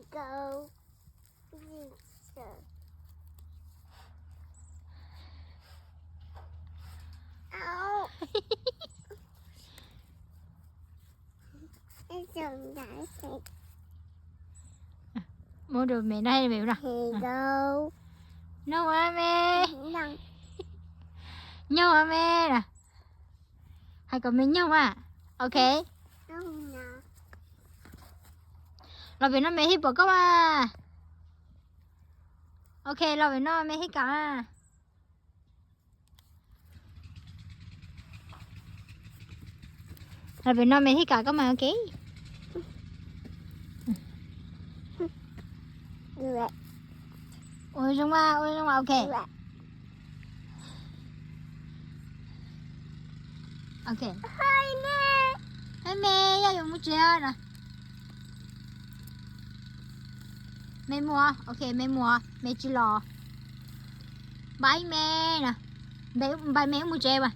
Go. ໂມດູແມ່ໄດ້ແມ່ລະ Hello. ນ້ອງວ່າແມ່ ນ້ອງ ຍ້ອງວ່າແມ່ນະ ໃຫ້ກໍແມ່ນຍ້ອງວ່າ ໂອເຄ ນ້ອງນະ ລາວເປັນນ້ອງແມ່ເຮັດບໍ່ກໍວ່າ ໂອເຄ ລາວເປັນນ້ອງແມ່ເຮັດກໍວ່າ ລາວເປັນນ້ອງແມ່ເຮັດກໍວ່າ ໂອເຄ ໂອ້ຍ ຈັ່ງວ່າ ໂອ້ຍ ຈັ່ງວ່າ ໂອເຄ ໂອເຄ ໃຫ້ແມ່ ໃຫ້ແມ່ ຢ່າຢູ່ໝູ່ເຈົ້ານະ ແມ່ມົວ ໂອເຄ ແມ່ມົວ ແມ່ຈິລໍ ບາຍແມ່ນະ ບາຍ ບາຍແມ່ໝູ່ເຈົ້າ ບາຍ